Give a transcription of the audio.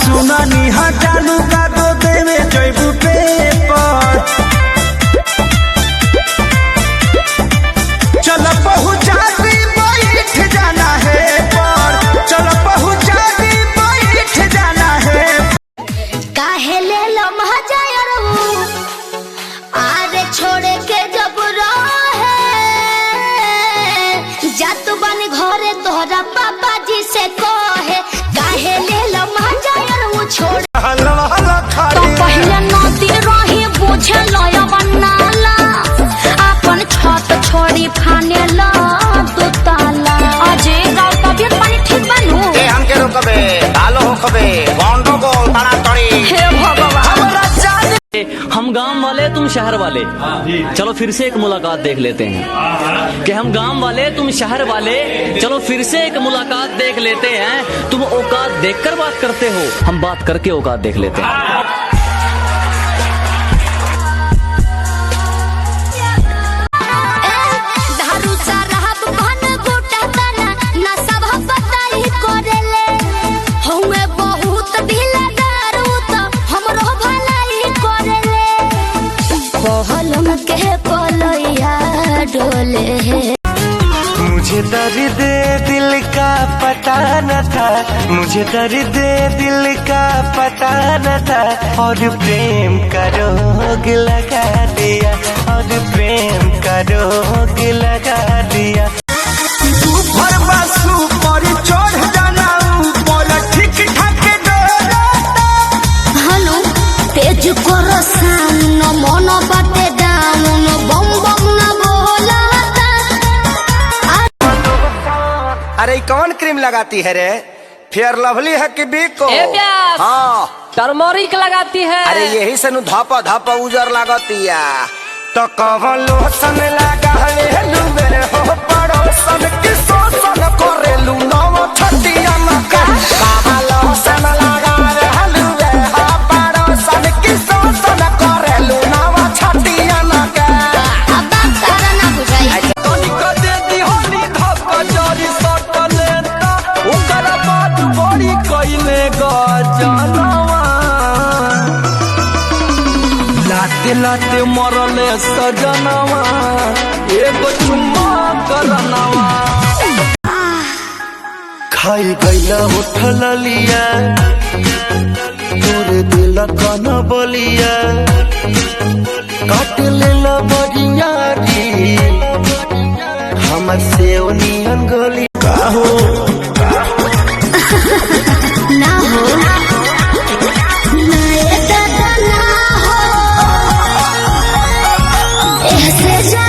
सुननी हटालू का दो देवे जयबू पेपर। चल पहुँचा दी बैठ जाना है पर, चल पहुँचा दी बैठ जाना है। काहे ले लो महाजायरू आरे छोड़े के जब रहे जात बन घरे तोहरा पापा जी से कहे काहे ले लो महाजायरू छोड़। हलवा हला तो खाली पहले नदी रही बुझे लय बनाला अपन छत छोड़ी फाने ला दो ताला। अजय गाँव तबियत पानी ठीक बनू। ए हमके रोकबे भालो होकबे गंडगोल ताड़ाताड़ी। हे भगवान। हम गांव वाले तुम शहर वाले, चलो फिर से एक मुलाकात देख लेते हैं कि हम गांव वाले तुम शहर वाले, चलो फिर से एक मुलाकात देख लेते हैं। तुम औकात देखकर बात करते हो, हम बात करके औकात देख लेते हैं। दारू शराब भन गोटा तना नशा बताई करेले हउए बहुत ढीला दारू त हमरो भलाई करेले पहलम के पलैया डोले। मुझे दर्द दिल का पता न था, मुझे दर्द दिल का पता न था, और प्रेम का रोग लगा दिया, और प्रेम का रोग लगा दिया। ऊपर बस ऊपर चढ़ जाना ऊपर ठीक ठाक डोला। हलो तेज करो साउन मन बाटे डाउन बम बम न बोलाता। अरे ई कौन क्रीम लगाती है रे? फेयर लवली है कि बिको? ए प्यास। हाँ। टर्मरिक लगाती है। अरे यही से नु धप धप उजर लागतिया। तो कवन लोशन लगा हेलू मेरे हो पड़ोसन की शोषण करेलू नव छटिया मका। कवन लोशन लगा हेलू मेरे हो पड़ोसन की शोषण करेलू नव छटिया मका। अब बात सारा ना बुझाई। लाते लाते मरले सजनवा एगो चुम्मा करनवा। खाई गईला उठल लिया तोरे दिल कन बलिया काट लेला बरियारी हमर से नियन गली। ना हो ना ए दादा ना हो ऐसे।